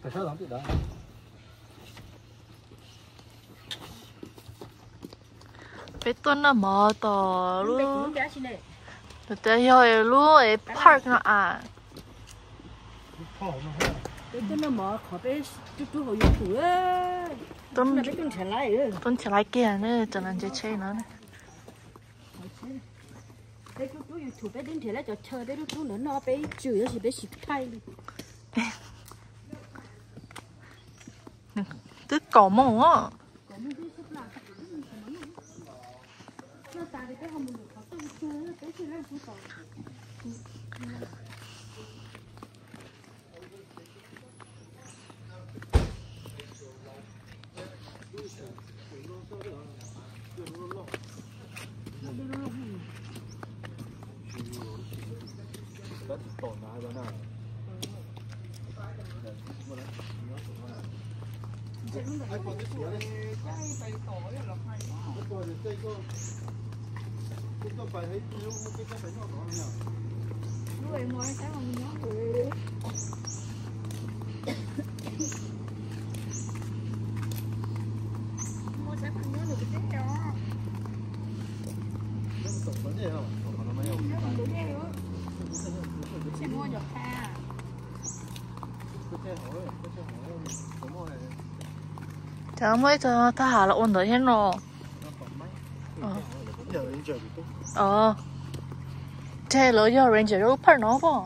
Peb tuaj noj mov tom lub, tias yog lub park no as. Tuaj nrhiav laiv kiag na, cov no ntse tsheb no. Peb rub rub YouTube, peb twb nrhiav lawm cov chaw peb rub rub ntawd noj peb ib tswm tab sis peb tsis thaij li. Twb kaum moos os. Cov muaj ib tug thaj ham los ua ntawd thiab no. Ces lawv yog ranger lub phaj no pom.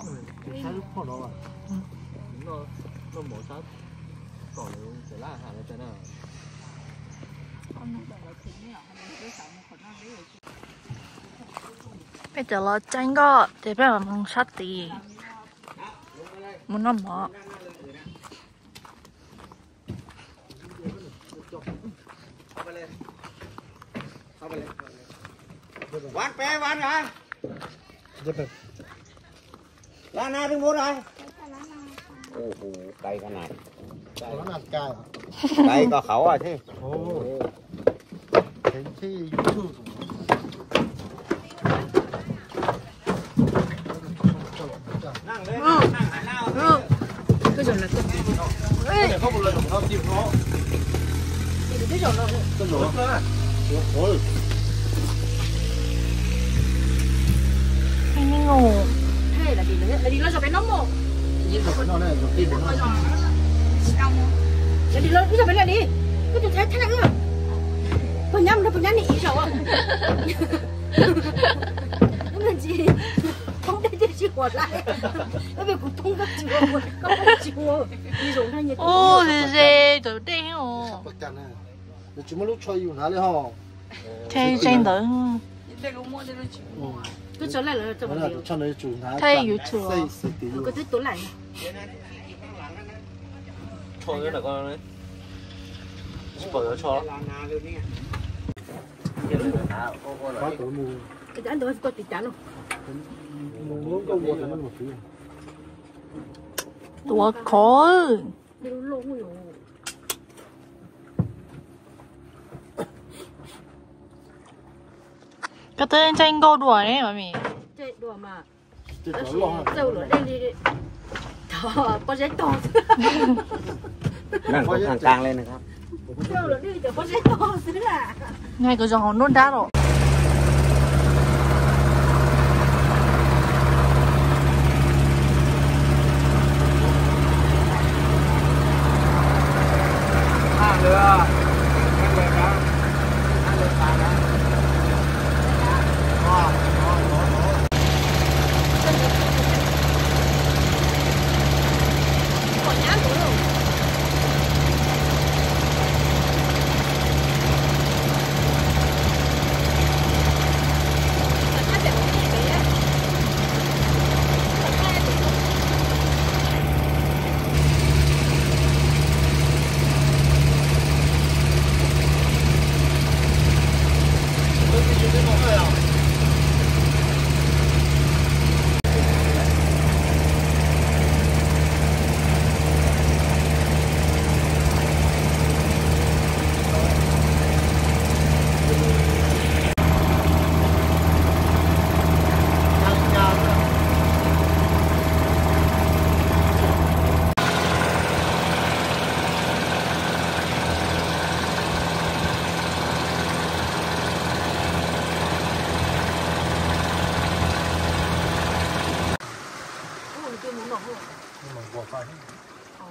Peb cov los caij nkoj ces peb mam mus sab tid mus noj mov. Lá na, lá na. Ua hu, cay khab nas. Cay ko khauv thiab. Ub, ze ze cov dej os. Nws tsis muaj lub tsho yus hnav li ho. Ces ze ntawd. Thaij YouTube. Tuav khov. Koj twb caij nkauj dua ne, Mami. Txawj luam dej li, pob zeb tog xwb. Nag kuj khaj kab li na. Txawj luam dej li cov pob zeb tog xwb na. Nag kuj zoo hauv nruab nrab los.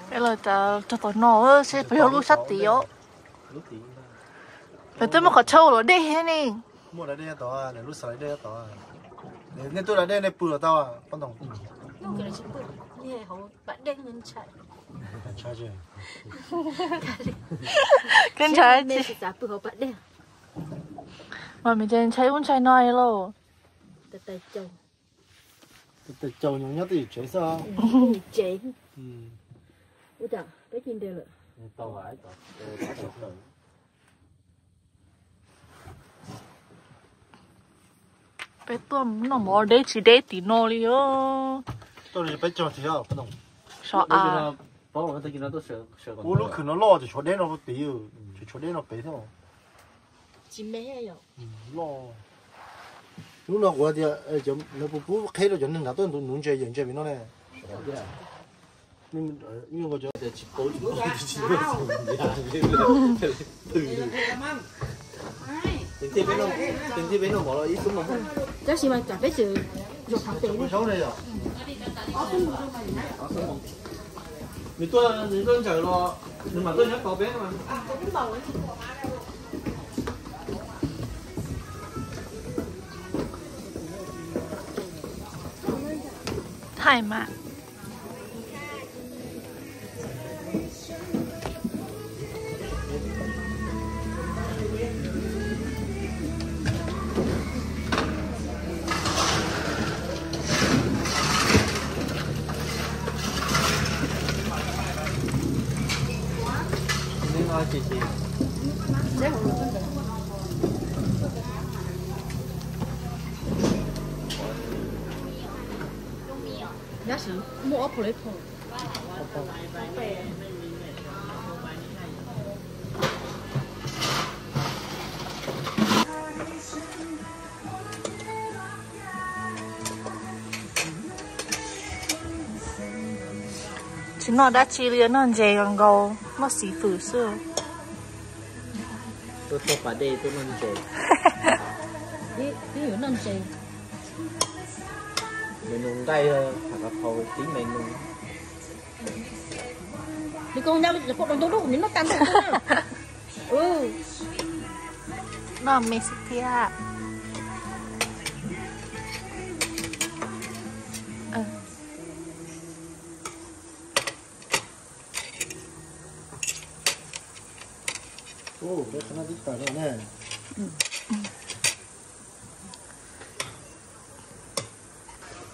Peb los rau tom no seb puas yog lub sab tid os. Lawv twb muaj qhov chaw los dej thiab ne. Nej tuaj da dej nej pw los tau. Koj ntshai tsis? Mas me ntshai ub ntshai no lauj. Tais caus nyob twj ywm tsev xwb. Peb tuaj noj mov deb tsis deb tim no li os. Sov av. Ua lub khw no loj ces tshuav deb no pem, tshuav deb no pem thiab. Lub no kuv tias lawv puas pub qheb rau cov neeg nrad tuaj nuv ntses yawm ntses pem no ne. Tab sis mas tsam peb tseem zaum qhov pem. Nws tuaj, nws tuaj ntsawm los nws mam tuaj nyob tos peb no. Thaij mas. Tab sis muaj ob phav li phav. Tsis noj dab tsi li, noj ntses nkaus, noj xim fwm xwb. Tuaj txog pas dej tuaj noj ntses. Twb yuav noj ntses. Menu nqaij,ผัดกะเพรา tib menu. Nws koj nyab lawv pom rau ntau dub nws noj tag npaum. Noj me xwb thiab.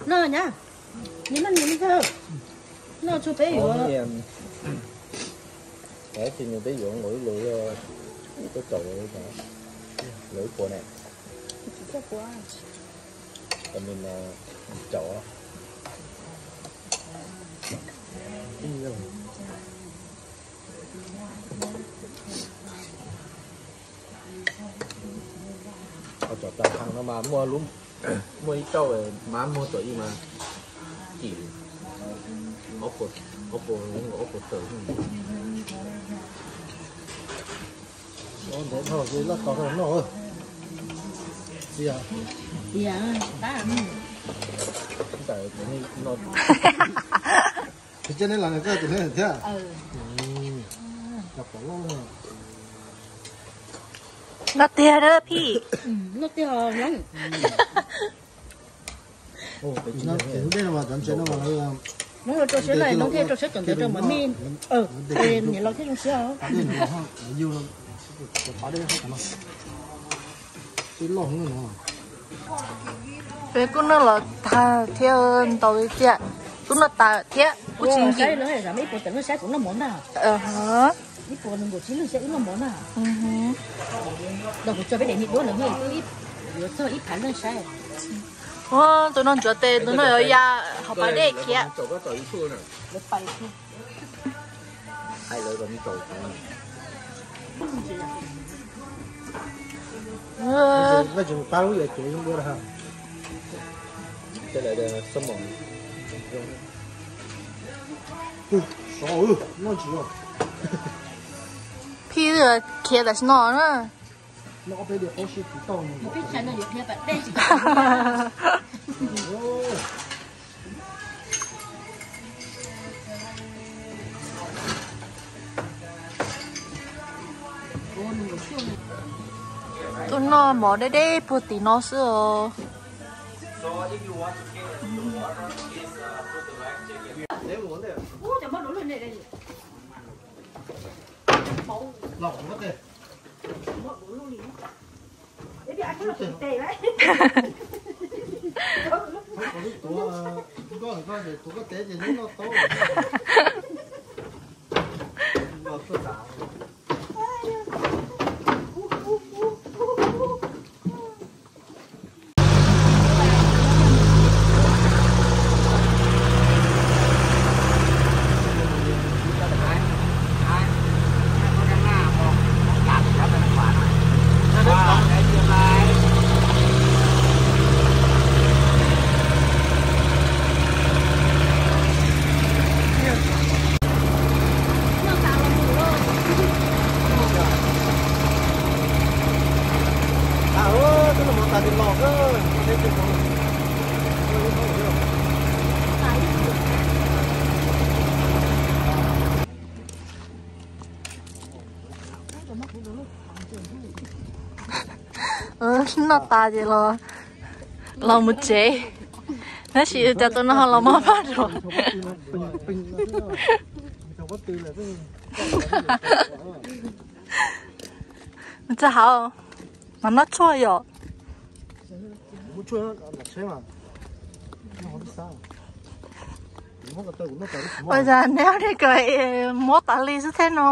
Noj nyab, nws noj nws li kawg. Noj tsuag peb yuav. Tsis nws peb yuav nkaus ib lus, koj caum lawv ib puas ne. Tam nim no caum. Ho cov tas thas no mas muaj lub, muaj ib tauj mab muag tom ib mas kim ob puas, ob puas, ob puas tawm. Ntev dhau ces laj tos rau noj. Txiv, tab tab no. Tus coj neb los nws txoj tus neb thiab. Cov pom loj. Noj tiag dab phij. Noj tiag. Tus dej no mas cov ntses no mas lawv, lawv rau siab no, lawv thiaj rau siab cov ntawd rau mas mij. Niam laus thiaj zoo siab os. Tej loj no. Peb kuj noj los tag thiab ntau li tiag, kuj noj tas thiab kuj tsis nkim. Ib puas tawm noj saib kuv noj mov ntag. Ib puas nees nkaum tsib leej saib wb noj mov ntag. Los kuv tso peb daim niag duab ntawd, yuav txog ib phav leej saib. Tus no ntsuav tes, tus no yuav ya hauv pas dej khiav. Phij khiav tam sim no na. Peb tsa no yuav qhia pas dej. Tuaj noj mov deb deb puag tim no xwb os. Noj tas ces los, los mus tsev, tab sis cov tus no ho los mov paj ruam. Txog hauv, mas noj tshuaj yom. Ua cas neb ob niag ko muab tas li xwb thiab no.